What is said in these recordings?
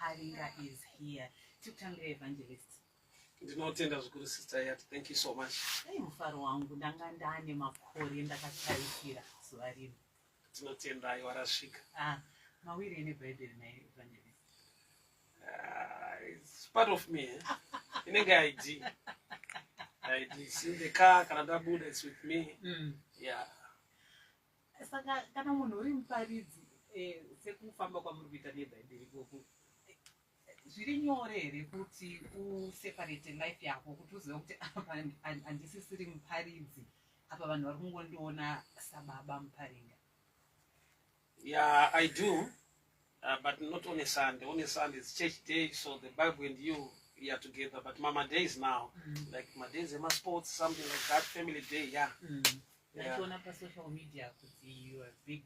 Muparinga is here. Tikutangira, Evangelist. Ndinotenda zvikuru, Sister Yat. Thank you so much. Dai mufaro wangu, ndanga ndane makore ndakatarisira zuva rino. Tinotenda, aiwa, rasvika. Ah, mawiri ene Bhaibheri naye, Evangelist. It's part of me, eh? Inenge ID. ID. It's in the car, kana ndabuda, it's with me. Yeah. Saka kana munhu uri muparidzi, sekufamba kwamuri kuita neBhaibheri ikoko, zviri nyore here kuti useparate life yako, kuti uzive kuti apa handisisiri muparidzi, apa vanhu vari kungondiona sababa Muparinga? Yeah, I do. But not on a Sunday. On a Sunday, it's church day, so the Bible and you, we are together. But mama days now, like my days, my sports, something like that, family day, yeah. Ndachiona pasocial media kuti you are big,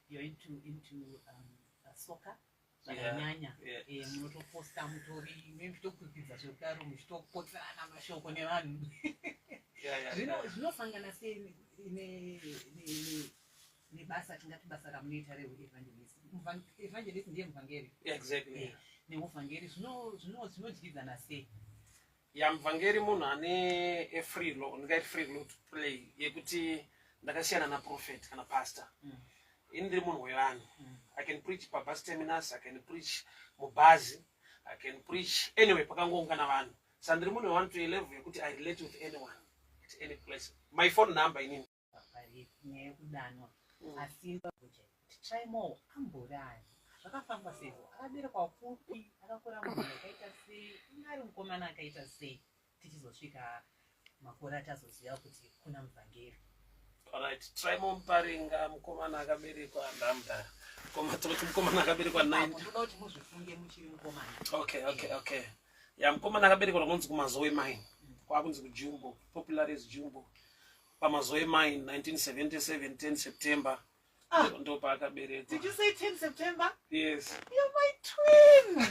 you're into soccer zvakanyanya. Munotoposta mutori muchitokwikwidza zvekudaro, muchitopotserana mashoko nevanhu. Zvinosangana sei nebasa, tingati basa ramunoita reuevangelist? Evangelist ndiye muvhangeri. Yeah, exactly. Neuvhangeri zvinodyidzana sei? Ya, muvhangeri munhu ane a free role, ndingaiti free role to play, yekuti ndakasiyana naprophet kana pastor. Ini ndiri munhu wevanhu. I can preach pabus terminus, I can preach mubhazi, I can preach anyway pakangoungana vanhu. Saka ndiri munhu wevanhu to a level yekuti I relate with anyone at any place. My phone number inini. Pari nyaya yekudanwa, asi kuti Trymore ambori ani? Zvakafamba sei? Akaberekwa kupi? Akakura munhu akaita sei? Ari mukomana akaita sei, tichizosvika makore atazoziva kuti kuna muvhangeri? Alright, Trymore Muparinga mukomana akaberekwa, ndamudhara, toti mukomana akaberekwa 9 Ndoda kuti muzvifunge muchiri mukomana. Okay. Ya, mukomana akaberekwa kunonzi kuMazowe Mine, kwakunzi kuJumbo, popular as Jumbo, paMazowe Mine, 1977, 10 September. Ah. Ndo paakaberekwa. Did you say 10 September? Yes. You're my twin.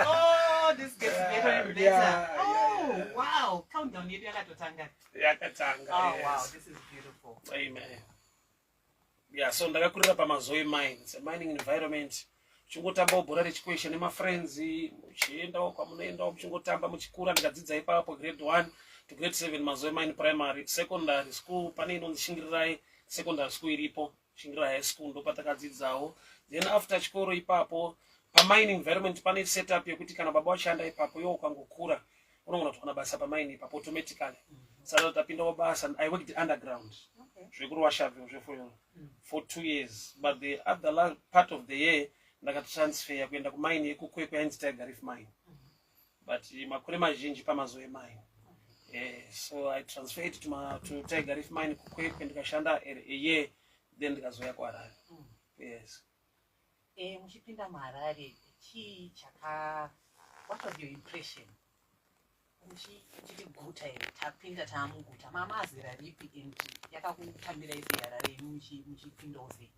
Oh, this gets better and better. Oh, wow. Countdown yedu yakatotanga. Yakatanga. Oh, Yes. wow. This is beautiful. Amen. Yeah, so ndakakurira paMazoe Mine. It's a mining environment. Muchingotambawo bhora rechikwesha nemafriends, muchiendawo kwamunoendawo, muchingotamba muchikura. Ndikadzidza ipapo grade 1 to grade 7, Mazoe Mine Primary. Secondary school pane inonzi Shingirirai Secondary School iripo, Shingirirai High School, ndopatakadzidzawo. Then after chikoro ipapo pamine environment pane setup yekuti kana baba vachishanda ipapo, iwo ukangokura unogona kutowana basa pamine ipapo automatically. Saka tapindawo basa, I worked underground, zvekurova shovel, zvefoil, for 2 years, but the other part of the year ndakatransfer kuenda kumaini yekuKwekwe, yainzi Tiger Reef Mine, but makore mazhinji paMazoe Mine. So I transferred to Tiger Reef Mine kuKwekwe, ndikashanda a year, then ndikazoya kuHarare. Yes. Muchipinda muHarare, chii chaka what was your impression? Tiri guta here? Tapinda, taamuguta. Mamazera ripi and yakakutambirai sei Harare imi muchipindawo sei?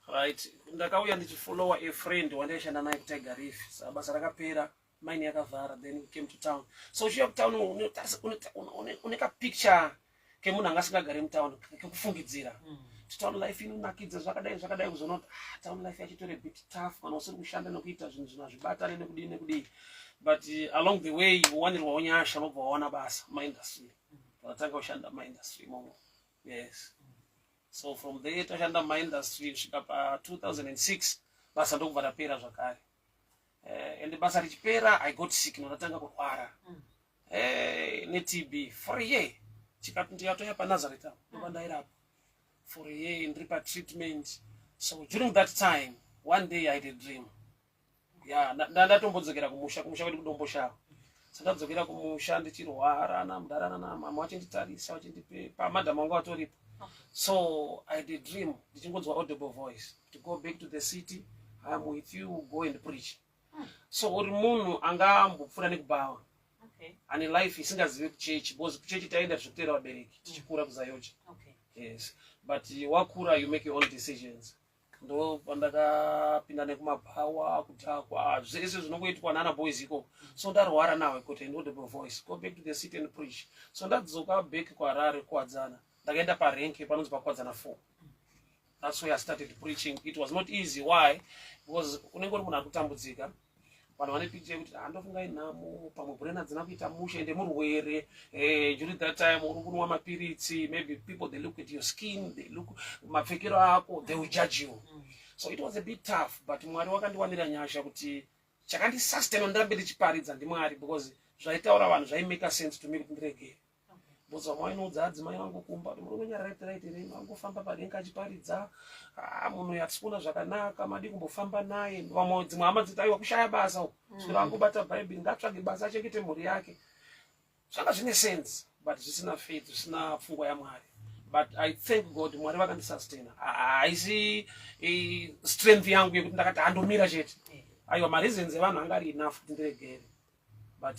Right, ndakauya ndichifollowa a friend wandaishanda naye kuTiger Reef. Saka basa rakapera, mine yakavhara, then we came to town. So uchiuya kutown une kapicture kemunhu anga asingagari mutown, kekufungidzira kuti town life inonakidza zvakadai zvakadai, kuzoona kuti, ah, town life yacho itori bit tough kana usiri kushanda nekuita zvinhu zvino hazvibatane nekudii nekudii. But along the way uwanirwawo nyasha, unobva wawana basa mumaindustry, unatanga kushanda mumaindustry imomo. Yes, so from there tashanda mumaindustry kusvika pa2006, basa ndokubva rapera zvakare. And basa richipera, I got sick, ndatanga kurwara neTB for a year. Chikati ndikatoya paNazareth apo, ndoba ndairapa for a year, ndiri patreatment. So during that time, one day I had a dream. Yeah, ndatombodzokera kumusha, kumusha kwedu kuDomboshava. So ndadzokera kumusha ndichirwara, namudarana namama vachinditarisa, vachindipe pamadhamu vangu vatoripo. So I had a dream, ndichingonzwa audible voice to go back to the city, I'm with you, go and preach. So uri munhu angambopfuura nekubhawa, ane life isingazivi kuchechi, because kuchechi taenda zvekutera vabereki tichikura kuZAOGA. Yes, but wakura, you make your own decisions. Ndo pandakapinda nekumabhawa, kudhakwa, zvese zvinongoitwa nana boys ikoko. So ndarwara now, I got an audible voice, go back to the city and preach. So ndadzoka back kuHarare, Kuwadzana. Ndakaenda parenke panonzi paKwadzana 4. That's where I started preaching. It was not easy. Why? Because unenge uri munhu ari kutambudzika. Vanhu vane picture yekuti handofunga inhamo, pamwe brain hadzina kuita mushe, ende murwere. During that time uri kunwa mapiritsi. Maybe people, they look at your skin, they look mapfekero ako, they will judge you. So it was a bit tough, but Mwari wakandiwanira nyasha kuti chakandisustain ndirambe ndichiparidza ndiMwari, because zvaitaura vanhu zvaimake sense to me kuti ndiregere, because vamwe vainoudza adzimai vangu kumba kuti murume nyararaitiraitire angofamba padenga achiparidza. Ah, munhu hatisi kuona zvakanaka, madi kumbofamba naye. Vamwe dzimwe hama dziti, "Aiwa, kushaya basa uku, svira angobata Bhaibheri, ngatsvage basa achengete mhuri yake." Zvanga zvine sense, but zvisina faith, zvisina pfungwa yaMwari. But I thank God, Mwari vakandisustaina. Haisi strength yangu yekuti ndakati handomira chete. Aiwa, mareasons evanhu anga ari enough kuti ndiregere, but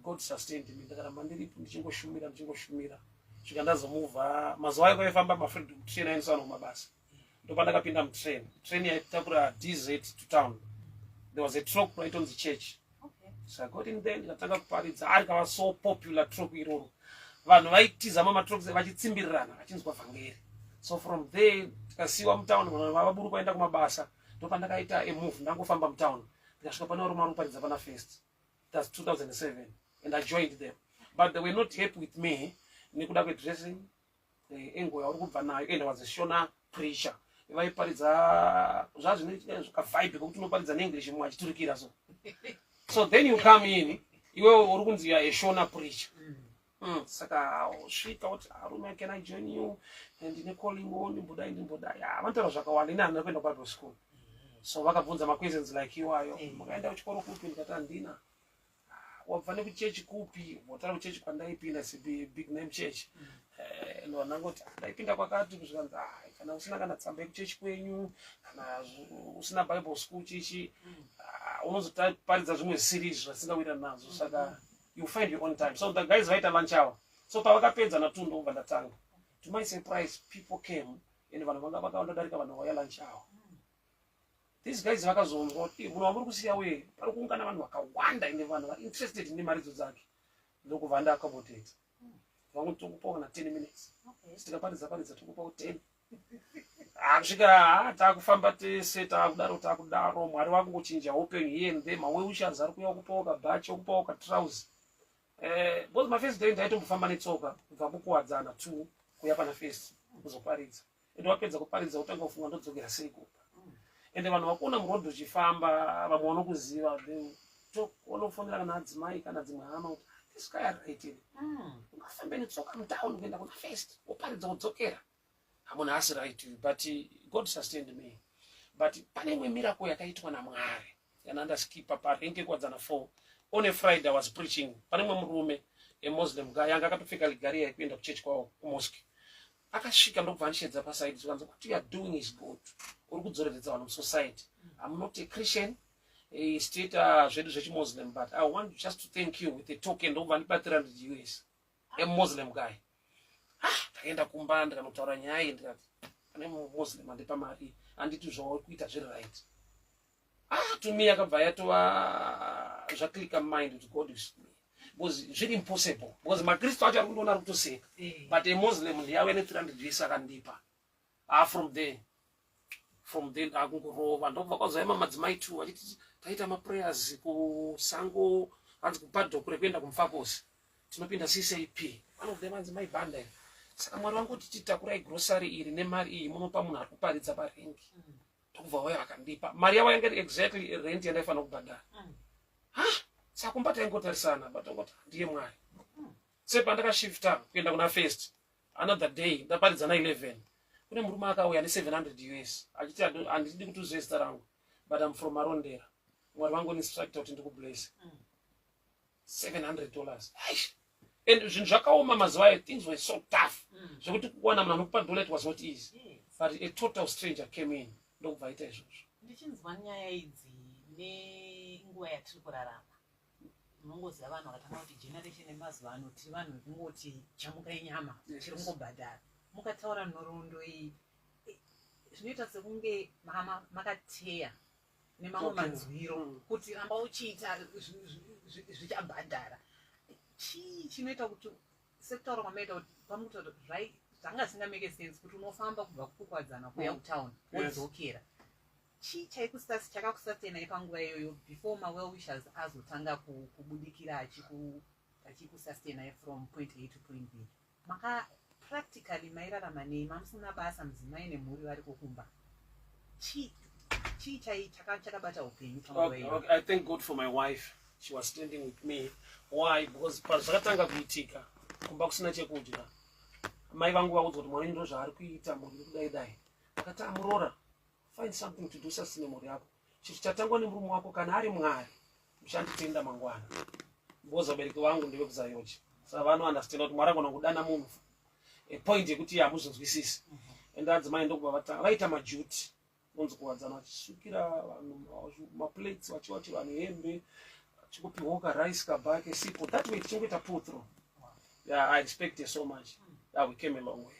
God sustained me. Ndakaramba ndiripo ndichingoshumira, ndichingoshumira, svika ndazomuvha. Mazuva ayo kwaifamba mafreedom train aendesa vanhu kumabasa. Ndopandakapinda mutrain. Train yaitakura DZ to town. There was a truck raitonzi church. So I got in there, ndikatanga kuparidza. Rikava so popular truck iroro, vanhu vaitiza mamatrucks vachitsimbirirana vachinzwa vhangeri. So from there tikasiyiwa mutown, vanhu vavaburu vaenda kumabasa. Ndopandakaita a move, ndangofamba mutown, ndikasvika pane varume vari kuparidza pana First. That's 2007, and I joined them, but they were not happy with me nekuda kwedressing, engo yauri kubva nayo, and I was a Shona preacher. Vaiparidza zvazvine zvakavibe kokuti unoparidza neEnglish, mumwe achiturikira. So then you come in, iwewe uri kunzi you are a Shona preacher. Saka svika kuti, "Arume, can I join you? Ndine calling wo, ndimbodai, ndimbodai." Ah, vanotaura zvakawanda. Ini handina kuenda kuBible school, so vakabvunza maquestions like iwayo. "Makaenda kuchikoro kupi?" Ndikati, "Handina." "Wabva nekuchechi kupi?" Votaura kuchechi kwandaipinda, big name church. Ndangoti ndaipinda kwakati. Kusvikanzi, "Ah, kana usina kana tsamba yekuchechi kwenyu, kana usina Bible school chichi, ah, unozoparidza zvimwe zvisiri izvi zvatisingawirani nazvo. Saka you find your own time." So the guys vaita lunch hour, so pavakapedza na2 ndobva ndatanga. To my surprise, people came, and vanhu vanga vakawanda darika vanhu vauya lunch hour. These guys vakazonzwa kuti munhu wamuri kusiya uye pari kuungana vanhu vakawanda, ende vanhu vari interested nemaridzo dzake. Ndokubva ndaaccommodate vamwe, tokupawo kana 10 minutes. Tikaparidza paridza, tokupawo 10. Kusvika taakufamba tese, taakudaro, taakudaro, Mwari vakungochinja upenyu here and there. Mawell-wishers ari kuuya kupawo kabhachi, okupawo katrausi, because mafirst day ndaitombofamba netsoka kubva kuKuwadzana 2 kuya pana First kuzoparidza. Ende wapedza kuparidza, utanga kufunga, ndodzokera sei kupa? Ende vanhu vakuona murodhi uchifamba, vamwe vanokuziva, vanofonera kana adzimai kana dzimwe hama kuti, "This guy right here, ungafambe netsoka mutown kuenda kuna First, woparidza, wodzokera? Hamunhu asi right." But God sustained me. But pane imwe miracle yakaitwa naMwari yana ndaskipa parank Kuwadzana 4. On a Friday I was preaching. Pane mumwe murume, a Muslim guy, yanga akatopfeka ligaria yekuenda kuchechi kwavo, kumosque. Akasvika ndokubva andishedza paside, zvikanzi, "What you are doing is good. Uri kudzoreredza vanhu musociety. I'm not a Christian, state zvedu zvechimuslim, but I want just to thank you with a token." Ndokubva andipa 300 US, a Muslim guy. Ah, ndakaenda kumba, ndikanotaura nyaya iyi, ndikati pane mumuslim andipa mari, handiti zvauri kuita zviri right. Ah, to me yakabva yatova zvaclicka mind kuti God is me, because zviri impossible, because makristu acho ari kundiona ari kutoseka, but a Muslim ndiyauya ne300 US akandipa. Ah, from there akungorova. Ndobva kwazoema madzimai two achiti taita maprayers kusango, hanzi kupaddock rekuenda kuMufakose, tinopinda CCAP. One of them hanzi maibhanda iri. Saka Mwari vangu kuti takurai grocery iri nemari iyi, munopa munhu ari kuparidza parank. Ndokubva waya akandipa mari yavo, yanga iri exactly rent yandaifanira kubhadhara. Ha, saka kumba taingotarisana, but ongoti ndiye Mwari. Sepandakashifta kuenda kuna First, another day ndaparidza na11, kune murume akauya ne700 US achiti, "Handidi kuti uzive zita rangu, but I'm from Marondera. Mwari vangu instructor kuti ndikubless." $700. And zvinhu zvakaoma mazuva ayo, things were so tough zvekuti kuwana munhu anokupa dollar, it was not easy. But a total stranger came in, ndokubva aita izvozvo. Ndichinzwa nyaya idzi nenguva yatiri kurarama, unongoziva vanhu vakatanga kuti generation yemazuva ano tiri vanhu vekungoti chamukai nyama, tiri kungobhadhara. Mukataura nhoroondo iyi, zvinoita sekunge makateya nemamwe manzwiro kuti ramba uchiita, zvichabhadhara. Chii chinoita kuti, sekutaura kwamaita kuti pamukutaura kuti zvanga zvisingamake sense kuti unofamba kubva kuKuwadzana kuya kutown, wodzokera? Chii chakakusustainai panguva iyoyo before mawell wishers azotanga kubudikira achikusustainai from point A to point B? Maka practically mairarama nei mamusina basa, mudzimai nemhuri variko kumba? Chii chakabata upenyu panguva iyoyo? Okay. I thank God for my wife. She was standing with me. Why? Because pazvakatanga kuitika kumba kusina chekudya, mai vangu vaudzwa kuti mwana ndo zvaari kuita, mhuri iri kudai dai. Akati, "Amurora, find something to do, sustain mhuri yako. Chinhu chatangwa nemurume wako, kana ari Mwari, muchanditenda mangwana." Because vabereki vangu ndevekuZAOGA, saka vanounderstanda kuti Mwari agona kudana munhu a point yekuti hamuzonzwisisi. And adzimai ndokubva vatanga vaita maduty onzi kuwadzana, vachisukira vanhu maplates, vachiwachira vanhu hembe, vachikupiwawo karice, kabhake, sipo. That way tichingoita pull through. Yeah, I respect her so much. Yeah, we came a long way.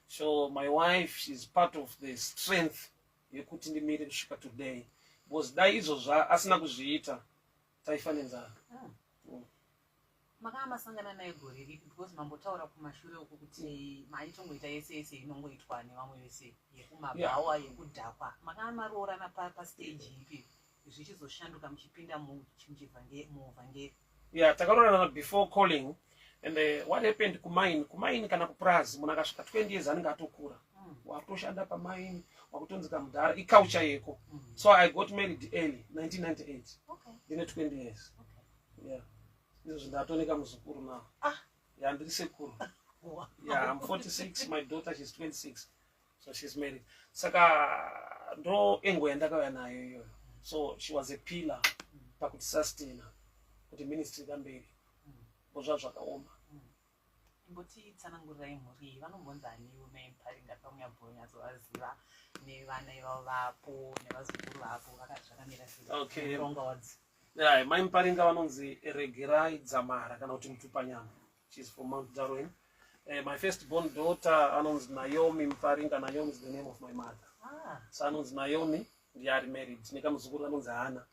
So my wife, she's part of the strength yekuti ndimire kusvika today, because dai izvozvo asina kuzviita, taifa nenzara. Makanga masangana naye gore ripi? Because mambotaura kumashure uku kuti maitongoita yese yese inongoitwa nevamwe vese, yekumabhawa, yekudhakwa. Makanga maroorana pastage ipi zvichizoshanduka muchipinda muuvhangeri? Yeah, takaroorana before calling. And what happened kumine, kumine kana kupurazi, munhu akasvika 20 years anenge atokura, wakutoshanda pamine, wakutonzi kamudhara, iculture yeko. So I got married early, 1998, ndine 20 years. Yeah, izvozvo ndatoneka muzukuru now. Yeah, ndiri sekuru. Yeah, I'm 46. My daughter, she's 26, so she's married. Saka ndo engo yandakauya nayo iyoyo. So she was a pillar pakuti sustaina kuti ministry kamberi, bozva zvakaoma. Imbotitsanangurirai mhuri iyi. Vanombonzi aniwo mai Muparinga, pamunyambonyatsovaziva, nevana ivavo vapo nevazukuru vapo, zvakamira sei? Okay. Muronga wadzi. Yeah, mai Muparinga vanonzi Regerai Dzamara kana kuti Mutupanyama. She's from Mount Darwin. My first born daughter anonzi Naomi Muparinga. Naomi is the name of my mother. So anonzi Naomi, ndiye ari married nekamuzukuru anonzi Hana.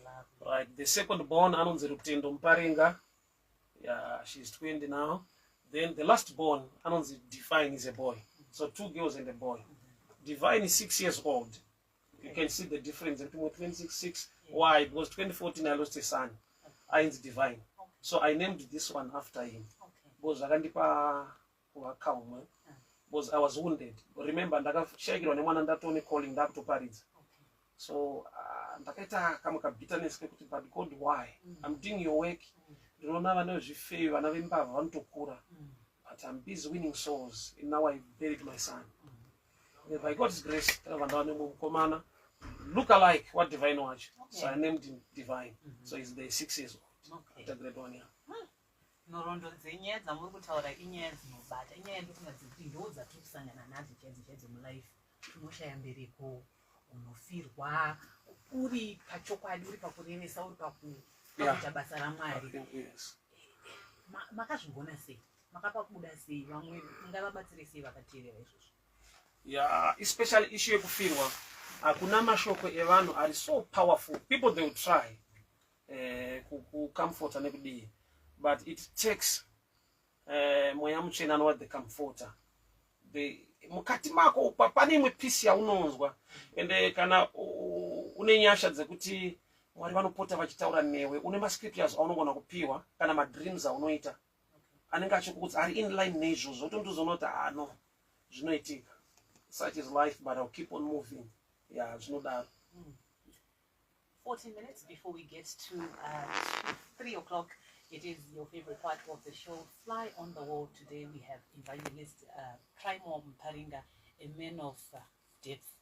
Lovely. Right, the second born anonzi Rutendo Muparinga. Yeah, she's 20 now. Then the last born anonzi Divine, is a boy. So two girls and a boy. Divine is 6 years old. You can see the difference between 26, 6. Why? Because 2014 I lost a son ainzi Divine, so I named this one after him because zvakandipa kuva calm, eh? Because I was wounded. Remember, ndakashayikirwa nemwana ndatone calling, ndakutoparidza. So ndakaita kamwe kabitterness kekuti, "But God, why? I'm doing your work. Ndinoona vana vezvifeyo, vana vembavha vanotokura, but I'm busy winning souls and now I buried my son." And by God's grace takabva ndava nemumwe mukomana, look alike waDivine wacho. So I named him Divine. So he's the 6 years old, after grade one, yeah. Nhoroondo dzenyaya dzamuri kutaura inyaya dzinobata, inyaya ndofunga dzekuti ndo dzatiri kusangana nadzo chaidzo chaidzo mulife. Unoshaya mbereko, unofirwa, uri pachokwadi, uri pakurevesa, uri pakuita basa raMwari. I think, yes. Makazvigona sei? Makapabuda sei? Vamwe mungavabatsire sei vakateerera izvozvo? Yeah, especially issue yekufirwa, hakuna mashoko evanhu ari so powerful. People, they will try kucomforta nekudii, but it takes Mweya Mutsvene anova the comforter. Mukati mako pane imwe peace yaunonzwa. Ende kana une nyasha dzekuti Mwari vanopota vachitaura newe, une mascriptures aunogona kupiwa kana madreams aunoita anenge achikuudza ari in line neizvozvo, utondozoona kuti, "Ah, no, zvinoitika. Such is life, but I'll keep on moving." Yeah, zvinodaro. 14 minutes before we get to 3 o'clock. It is your favorite part of the show, Fly on the Wall. Today we have Evangelist Trymore Muparinga, a man of depth.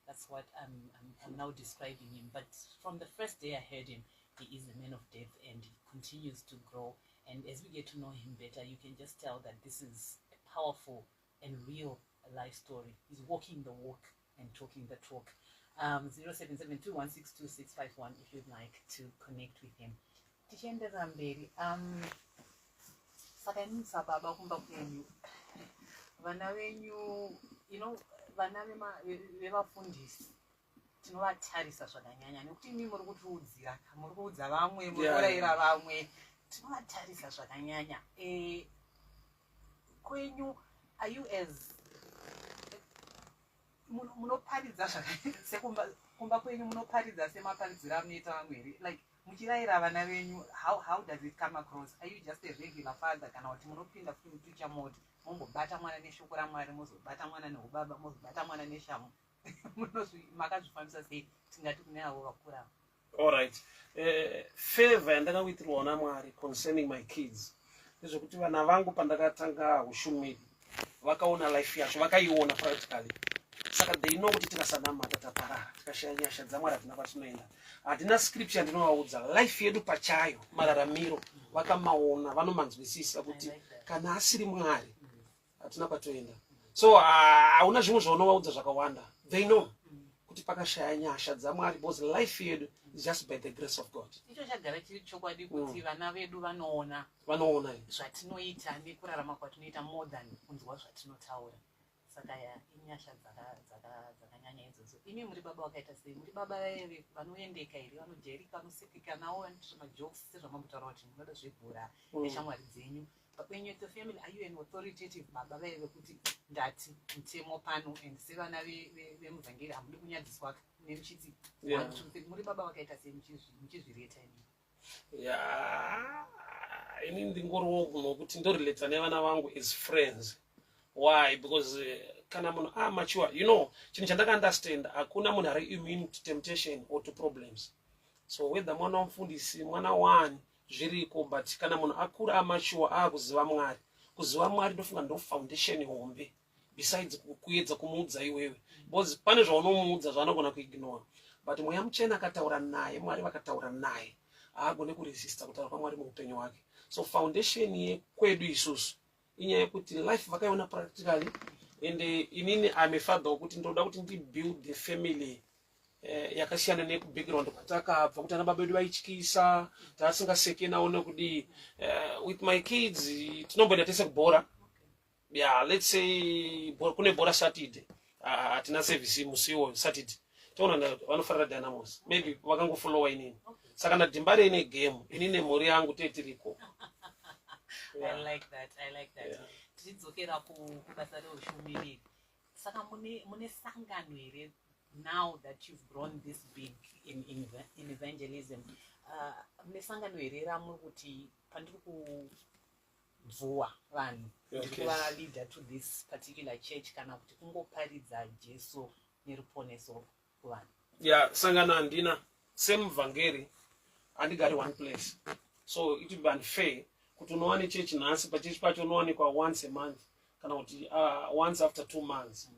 That's what I'm now describing him. But from the first day I heard him, he is a man of depth and he continues to grow. And as we get to know him better, you can just tell that this is a powerful and real life story. He's walking the walk and talking the talk. 0772162651 if you'd like to connect with him. Tichienderera mberi, saka inini sababa kumba kwenyu, vana venyu, vana vevafundisi tinovatarisa zvakanyanya nekuti imi muri kutiudzira, muri kuudza vamwe, muri kurayira vamwe, tinovatarisa zvakanyanya. Kwenyu are you as Munoparidza sekumba kumba kwenyu, munoparidza semaparidziro amunoita vamwe here? Like muchirayira vana venyu, how does it come across? Are you just a regular father, kana kuti munopinda futi muteacher mode, mombobata mwana neshoko raMwari, mozobata mwana neubaba, mozobata mwana neshamu? Makazvifambisa sei, tingati kune avo vakura? Allright, favor yandakakuitirwawo naMwari concerning my kids ndezvekuti vana vangu, pandakatanga ushumiri, vakaona life yacho, vakaiona practically. Saka they know kuti tikasanamata taparara, tikashaya nyasha dzaMwari hatina kwatinoenda. Hatina scripture yandinovaudza, life yedu pachayo, mararamiro vakamaona, vanomanzwisisa kuti I like that. kana asiri Mwari hatina kwatoenda. So hauna zvimwe zvaunovaudza zvakawanda. They know kuti pakashaya nyasha dzaMwari, because life yedu is just by the grace of God. Icho chagara chiri chokwadi kuti vana vedu vanoona Vanoona. zvatinoita nekurarama kwatinoita more than kunzwa zvatinotaura. Saka ya, inyasha dzakanyanya idzodzo. Imi muri baba vakaita sei? Muri baba vaive vanoendeka here, vanojairika, vanosekeka navo, vanoita majokes, sezvamambotaura kuti munoda zvebhora neshamwari dzenyu? But when you're at the family, are you an authoritative baba vaive kuti ndati mutemo pano, and sevana vemuvhangeri hamudi kunyadziswa nemuchiti one, two, three? Muri baba vakaita sei, muchizvireta imi? Ya, ini ndingoriwo munhu wekuti ndorelata nevana vangu as friends. Why? Because kana munhu amature, chinhu chandakaunderstand, hakuna munhu ari immune to temptation or to problems. So whether mwana wamufundisi, mwana wani, zviriko. But kana munhu akura, amature, aakuziva Mwari, kuziva Mwari ndofunga ndo foundation hombe, besides kuedza kumuudza iwewe, because pane zvaunomuudza zvaanogona kuignore, but Mweya Muchena akataura naye, Mwari vakataura naye, haagone kuresista kutaura kwaMwari muupenyu hwake. So foundation yekwedu isusu inyaya yekuti life vakaiona practically. And inini I'm a father wekuti ndoda kuti ndibuild the family yakasiyana nekubackground kwatakabva, kuti ana baba edu vaityisa, taasingaseke nawo nekudii. With my kids tinomboenda tese kubhora. Yeah, let's say kune bhora Saturday, hatina service musi iwoyo Saturday. Toona vanofarira Dynamos, maybe vakangofollowa inini. Saka naDembare ine game, ini nemhuri yangu tetiriko. I like that, I like that. Tichidzokera kubasa reushumiri, saka mune sangano here now that you've grown this big in evangelism? Mune sangano here ramuri kuti pandiri kubvuwa vanhu, ndiri kuvaleader to this particular church, kana kuti kungoparidza Jesu neruponeso kuvanhu? Ya, sangano handina. Semuvhangeri handigari one place, so it will be unfair kuti unowane chechi nhasi, pachechi pacho unowanikwa once a month kana kuti once after 2 months.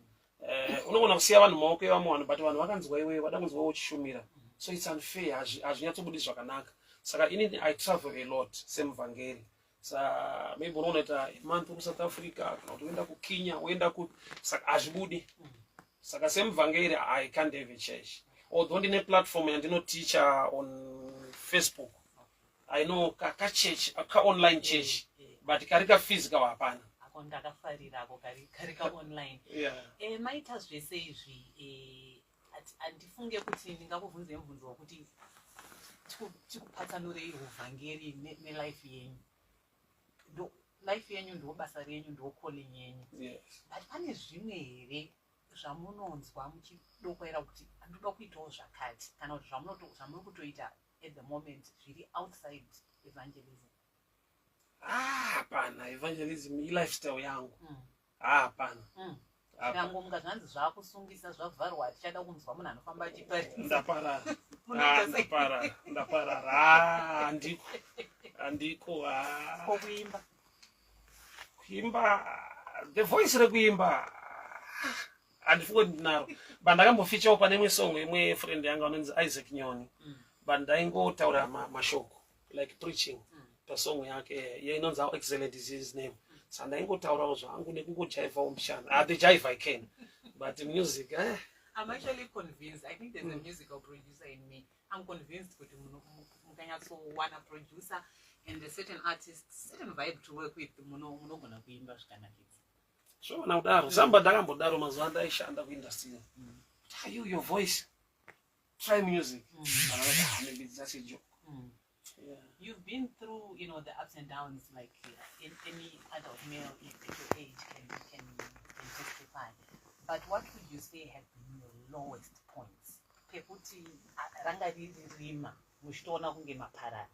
Unogona kusiya vanhu maoko evamwe vanhu, but vanhu vakanzwa iwewe, vada kunzwa uchishumira. So it's unfair, hazvinyatsobudi zvakanaka. Saka inini I travel a lot semuvhangeri. Sa maybe unoona ita a month kuSouth Africa, kana kuti uenda kuKenya, uenda ku, saka hazvibudi. Saka semuvhangeri I can't have a church, although ndine platform yandinoteacha on Facebook. I know kachurch kaonline church, but kari kaphysical hapana. Ako ndakafarira ako kari kaonline. Yeah. Maita zvese izvi, handifunge kuti ndingakubvunze mubvunzo wokuti tikupatsanurei uvhangeri nelife yenyu. Life yenyu ndo basa renyu, ndo calling yenyu. Yes. But pane zvimwe here zvamunonzwa muchidokwaira kuti andoda kuitawo zvakati, kana kuti zvamuri kutoita at the moment zviri outside evangelism? Ah, hapana. Evangelism ilifestyle yangu. Ah, hapana. Hapana. Zvikangomuka zvanzi zvakusungisa, zvavharwa, hatichada kunzwa munhu anofamba achiparidza, Ndaparara. munoita Ah, sei? Ndaparara, ndaparara. Ah, handiko, handiko, ah. Ko kuimba? Kuimba, the voice rekuimba handifungi kuti ndinaro, but ndakambofeaturewo pane imwe song, imwe friend yangu anonzi Isaac Nyoni, but ndaingotaura mashoko like preaching pasong yake ye inonzi "How Excellent Is His Name". Saka ndaingotaurawo zvangu nekungojaivhawo mushana. Ah, the jive I can, but music, eh. I'm actually convinced. I think there's a musical producer in me. I'm convinced kuti mukanyatsowana producer and a certain artist, certain vibe to work with, munogona kuimba zvikanakidza. Zvoona kudaro samba ndakambodaro mazuva andaishanda kuindustry. Ah, you, your voice, try music. But I was, "Ah, maybe it's just a joke." Yeah. You've been through the ups and downs like in any adult male at your age can testify. But what would you say have been your lowest points, pekuti ah, ranga riri rima, muchitoona kunge maparara?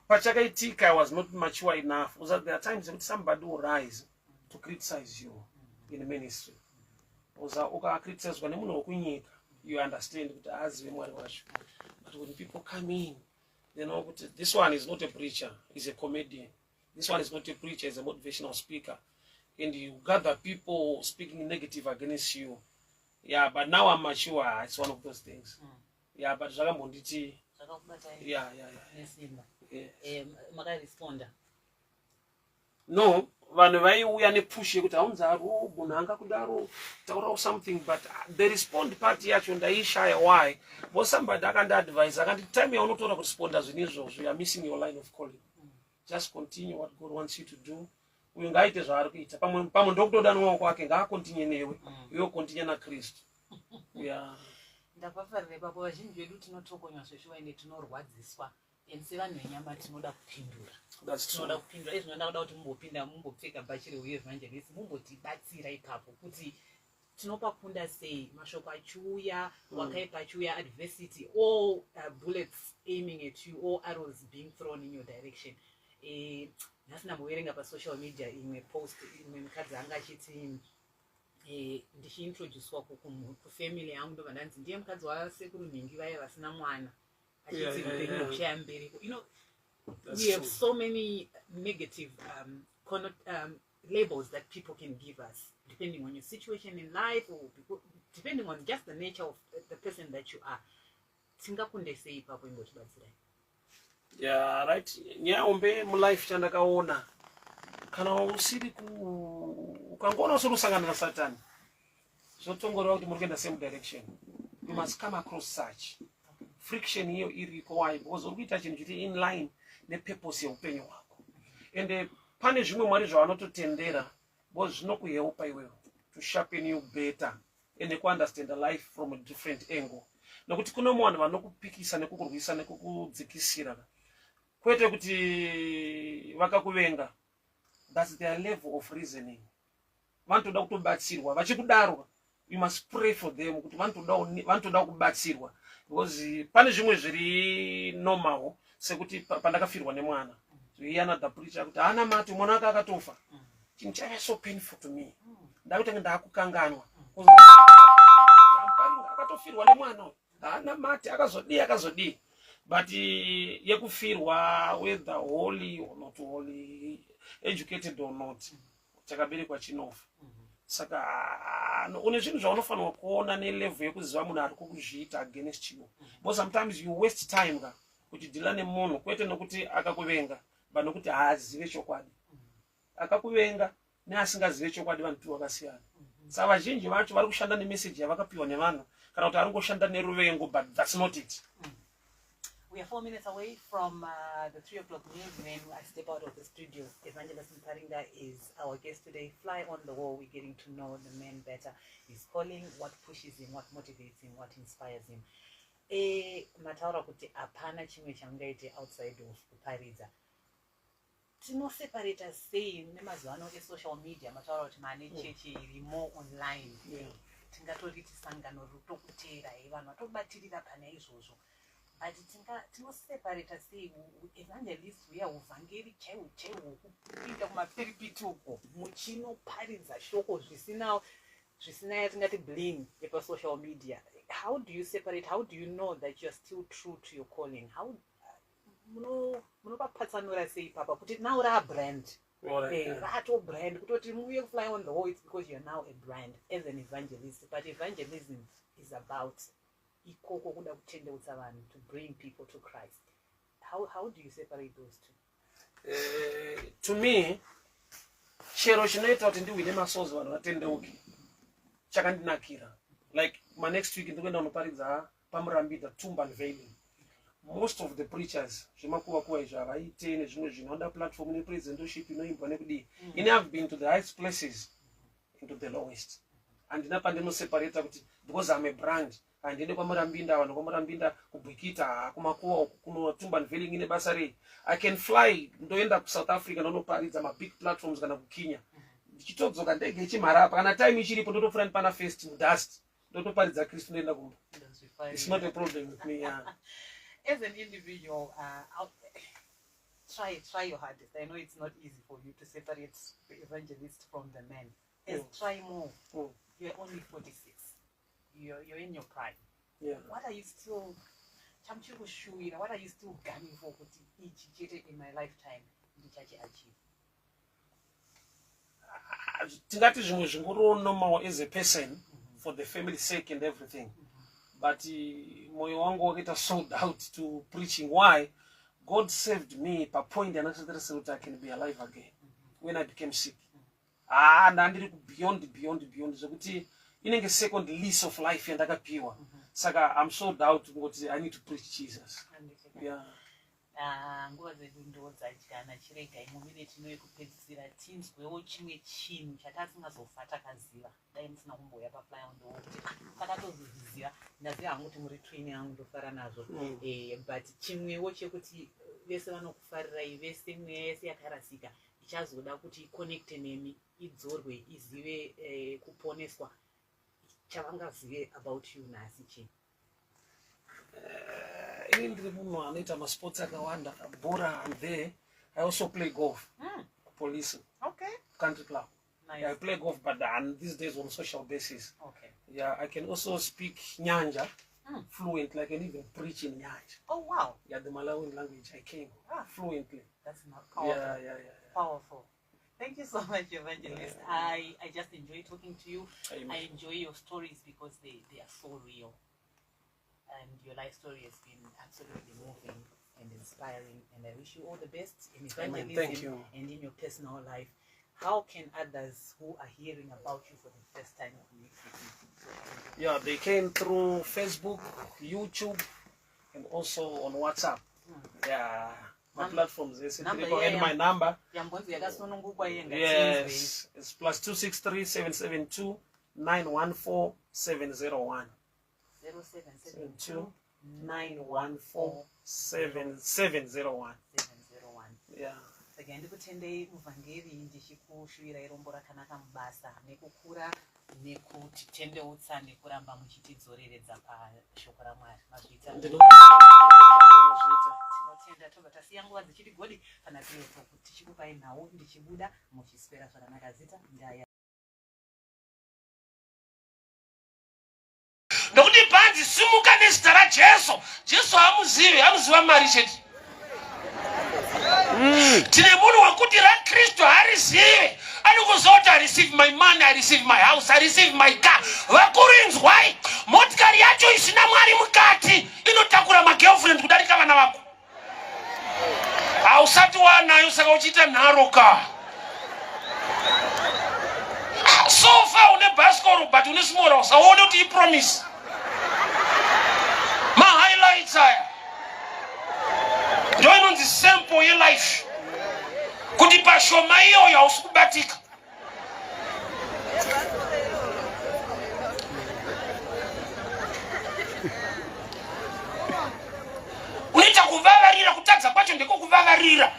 Pachakaitika, I was not mature enough, was that there are times ekuti somebody will rise to criticize you in ministry. Uza ukacriticizwa nemunhu wekunyika, you understand kuti haazive Mwari wacho, but when people come in, they know kuti this one is not a preacher, is a comedian. This one is not a preacher, is a motivational speaker. And you gather people speaking negative against you. Yeah, but now I'm mature. It's one of those things. Yeah, but zvakambonditi Zvakakubatai nesimba. Yeah. Makaresponda? No, vanhu vaiuya nepush yekuti haunzaro, munhu anga kudaro, taurawo something, but the respond part yacho ndaishaya. Why? Because somebody akandiadvise, akandi, "Time yaunotora kuresponda zvinhu izvozvo, you are missing your line of calling. Just continue what God wants you to do. Uyu ngaaite zvaari kuita. Pamwe pamwe ndokutodanwawo kwake, ngaakontinye newe, iwe kontinye naKristu." Yeah. Ndapafarira ipapo. Vazhinji vedu tinotokonywa zveshuwa, ende tinorwadziswa, and sevanhu venyama tinoda kupindura. That's true. Tinoda kupindura. Izvino ndakuda kuti mumbopinda, mumbopfeka bhachi reuevangelist, mumbotibatsira ipapo kuti tinopakunda sei mashoko achiuya, wakaipa achiuya, adversity, all bullets aiming at you, all arrows being thrown in your direction. Nhasi ndamboverenga pasocial media imwe post, imwe mukadzi anga achiti, ndichiintroducwa kufamily yangu, ndobva ndanzi ndiye mukadzi wasekuru nhingi vaya vasina mwana, achiti upenyu huchaya mbereko. That's We have true. so many negative labels that people can give us depending on your situation in life or depending on just the nature of the person that you are. Tingakunde sei ipapo? Ingotibatsirai. Yeah, right. Nyaya hombe mulife chandakaona, kana usiri ku ukangoona usiri kusangana nasatani, zvotongoreva kuti muri kuenda same direction. You must come across such friction iyo iriko. Why? Because uri kuita chinhu chiri in line nepurpose yeupenyu hwako. Ende pane zvimwe Mwari zvavanototendera because zvinokuhelpa iwewe to sharpen you better ende kuunderstand life from a different angle, nokuti kune vanhu vanokupikisa nekukurwisa nekukudzikisira, kwete kuti vakakuvenga. That's their level of reasoning. Vanotoda kutobatsirwa. Vachikudaro, you must pray for them kuti vanotoda kubatsirwa, because pane zvimwe zviri normal, sekuti pandakafirwa nemwana, another preacher kuti haana mati mwana wake akatofa. Chinhu chaiva so painful to me, ndakutanga ndaakukanganwa. Akatofirwa nemwana uyu, haana mati, akazodii, akazodii. But yekufirwa, whether holy or not holy, educated or not, chakaberekwa chinofa. Saka ah, no, une zvinhu zvaunofanirwa kuona nelevel yekuziva munhu ari kukuzviita against you, because sometimes you waste time ka kuchidhila nemunhu, kwete nokuti akakuvenga, but nokuti haazive chokwadi. Akakuvenga neasingazive chokwadi vanhu two vakasiyana. Saka vazhinji vacho vari kushanda nemeseji yavakapiwa nevanhu, kana kuti ari kungoshanda neruvengo, but that's not it. We are 4 minutes away from the 3 o'clock news when I step out of the studio. Evangelist Mparinga is our guest today. Fly on the wall, we're getting to know the man better. His calling, what pushes him, what motivates him, what inspires him. Mataura kuti hapana chimwe chamungaite outside of kuparidza. Tinoseparata sei nemazuva ano esocial media? Mataura kuti mane chechi iri more online. Tingatoriti sangano riri kutokuteerai, vanhu vatobatirira pane izvozvo, but tinoseparata sei evangelist huya, uvhangeri chaihwo chaihwo, kupinda kumapiripiti uko muchinoparidza shoko zvisina yatingati bling yepasocial media? How do you separate? How do you know that you are still true to your calling? How munopapatsanura sei papa kuti now raabrand? Rato brand kutoti muuye fly on the wall, it's because you're now a brand as an evangelist. But evangelism is about ikoko kuda kutendeutsa vanhu, to bring people to Christ. How do you separate those two? To me, chero chinoita kuti ndihwine masouls, vanhu vatendeuke, chakandinakira. Like manext week ndikuenda kunoparidza paMurambida, tomb unveiling. Most of the preachers, zvemakuva kuva izvi havaite, nezvimwe zvinhu, vanoda platform nepresentoship inoimbwa nekudii. Ini have been to the highest places and to the lowest. Handina pandinoseparata kuti Because I'm a brand. Handiende kwaMurambinda, vanhu kwaMurambinda kuBwikita, haa kumakuva uku kunotumba nveling ine basa rei. I can fly ndoenda kuSouth Africa ndonoparidza mabig platforms kana kuKenya. Ndichitodzoka ndege ichimhara apa kana time ichiripo ndotopfuura ndipana first mudust ndotoparidza Kristu ndoenda kumba. It's not a problem with me. Yeah. As an individual, try your hardest. I know it's not easy for you to separate the evangelist from the man. As try more. You're only 46. You're in your prime. What are you still chamuchiri kushuwira? What are you still gunning for kuti ichi chete in my lifetime ndichachiachieve? Tingati zvimwe zvingoriwo normal as a person for the family sake and everything, but mwoyo wangu wakaita sold out to preaching. Why? God saved me papoint yandakatarisira kuti I can be alive again when I became sick. Ah, ndandiri beyond beyond beyond zvekuti inenge second lease of life yandakapiwa. Saka I'm sold out kungoti I need to preach Jesus. Yeah. Ah, nguva dzedu ndo dzadyana. Chiregai mumineti ino yekupedzisira tinzwewo chimwe chinhu chatasingazofa takaziva dai musina kumbouya pafly on the wall, kuti ah, takatozozviziva. Ndaziva hangu kuti muri twin yangu, ndofara nazvo. But chimwewo chekuti vese vanokufarirai, vese mweya yese yakarasika ichazoda kuti iconnecte nemi, idzorwe, izive kuponeswa, chavangazive about you nhasi chii? Ini ndiri munhu anoita masports akawanda. Bhora, I'm there. I also play golf. Police country club. Nice. Yeah, I play golf, but these days on social basis. Yeah, I can also speak Nyanja fluently. I can even preach in Nyanja. Oh wow. Yeah, the Malawian language I came fluently. That's not powerful. Yeah. Powerful. Thank you so much, Evangelist. I just enjoy talking to you. Amen. I enjoy your stories because they are so real. And your life story has been absolutely moving and inspiring. And I wish you all the best in Amen. evangelism Thank you. and in your personal life. How can others who are hearing about you for the first time connect with you? So, Yeah, they came through Facebook, YouTube, and also on WhatsApp. Yeah, my platforms. Yes, Number, and my number. Yambonzi yakasunungukwa iye. Yes, it's +263 772 914 701. 0772 914 701. 701. Yeah. Saka ndikutendei, muvhangeri, ndichikushuvirai rombo rakanaka mubasa nekukura nekutitendeutsa nekuramba muchitidzoreredza pashoko raMwari. Mazviita. Ndinozviita. Tinotenda. Tobva tasiya nguva dzichiti godi pana 3 o'clock tichikupai nhau ndichibuda. Muchiswera zvakanaka. Zita ndaya. Nokuti bhanzi simuka nezita raJesu. Jesu hamuzivi, anoziva mari chete. Tine munhu wekuti raKristu harizive, anongoziva kuti I receive my money, I receive my house, I receive my car. Vakuru, inzwai, motikari yacho isina Mwari mukati inotakura magirlfriend kudarika vana vako. Hausati wanayo, saka uchiita nharo ka. So far une bhasikoro, but une small house, hauoni kuti ipromise mahighlights aya ndo inonzi sample yelife, kuti pashoma iyoyo hausi kubatika. Unoita kuvavarira. Kutadza kwacho ndekwokuvavarira.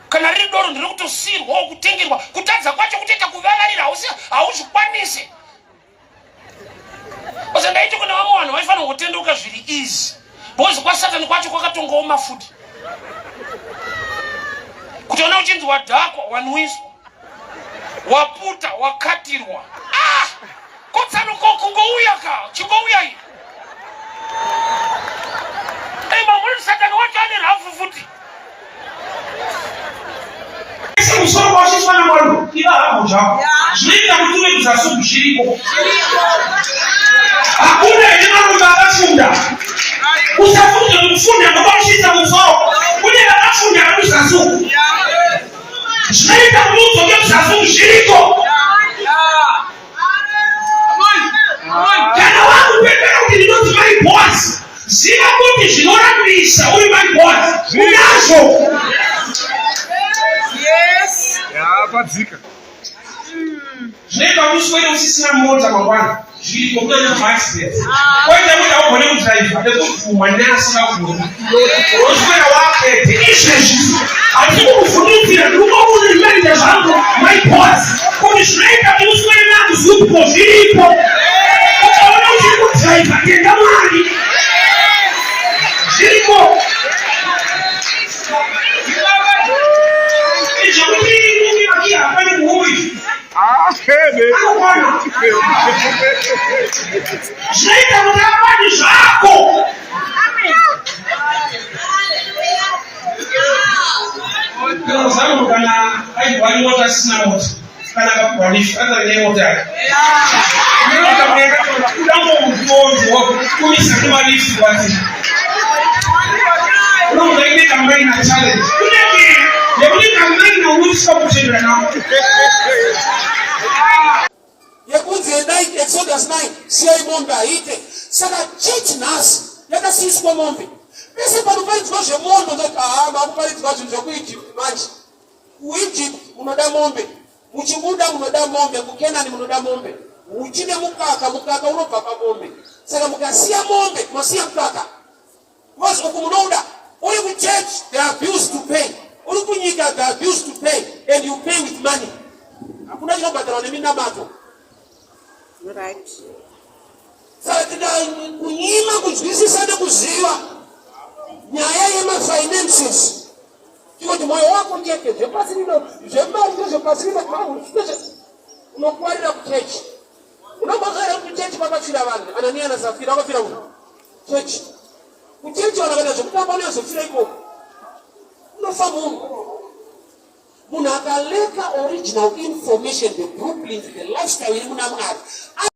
Kana riri doro nderekutosiyirwawo kutengerwa. Kutadza kwacho kutoita kuvavarira, hauzvikwanisi. Ose ndaiti kune vamwe vanhu vaifanira kutendeuka zviri easy, because kwasatani kwacho kwakatongooma futi. Kutoona uchinzi wadhakwa, wanwiswa, waputa, wakatirwa, ah! Kotsano kungouya ka, chingouya iyi. Ei, mamuri satani wacho ane rafu futi. Musoro kwauchiiswa naMwari, iva hako zvako. Zvinoita kuti uve kuzasi zviriko. Hakuna here marombe akafunda? Usafunge kufunda ndokwauchiisa musoro. Kune vakafunda vari kuzasi uku. Zvinoita kuti udzoke kuzasi zviriko. Kana wakupembera kuti ndinonzi mai Boas, ziva kuti zvinorambisa uri mai Boas unazvo. Yapadzika. Zvinoita kuti uswere usisina mota mangwana. Zviriko kutoita maaccident. Koita kuti haugone kudriver nekubvumwa neasingagoni. Woswera wapedze izvezvi. Handisi kukuvhundutsira ndiri kungokurimenda zvangu my boss kuti zvinoita kuti uswere nakuZupco zviriko. Ukaona uchiri kudriver tenda Mwari. Zviriko. Zvekuti unge hapana muhomwe. Anokwana. Zvinoita kuti akwani zvako. Kana zangu kana aibva mota asina mota kana akapuhwa lift anenge nemota yake. Udangomutonzo kumisa nemalift basi. Unomuda ine kamai na challenge. Kune nekuti kamai na unosvika kuchembera nako. Yekunzi endai Exodus 9, siyai mombe haite. Saka chechi nhasi yakasiyiswa mombe. Pese panoparidzwa zvemombe ndoti haa makuparidzwa zvinhu zvekuEgypt manje. KuEgypt munoda mombe, muchibuda munoda mombe, kuKenani munoda mombe. Huchi nemukaka, mukaka unobva pamombe. Saka mukasiya mombe, masiya mukaka. Because uku munouda uri kuchurch there are bills to pay, uri kunyika there are bills to pay and you pay with money. Hakuna chinobhadharwa neminamato. Right. Saka tika kunyima kunzwisisa nekuziva nyaya yemafinances tikoti mwoyo wako chete zvepasi rino zvemari ndezvepasi rino unokuwarira kuchechi. Unombozwa here kuchechi kwakafira vanhu Anania naSafira vakafira kuchechi? Kuchechi vanhu vakaita zvekutamba unozofira ikoko. Unofa munhu. Munhu akaleka original information, the blueprint, the lifestyle iri muna Mwari.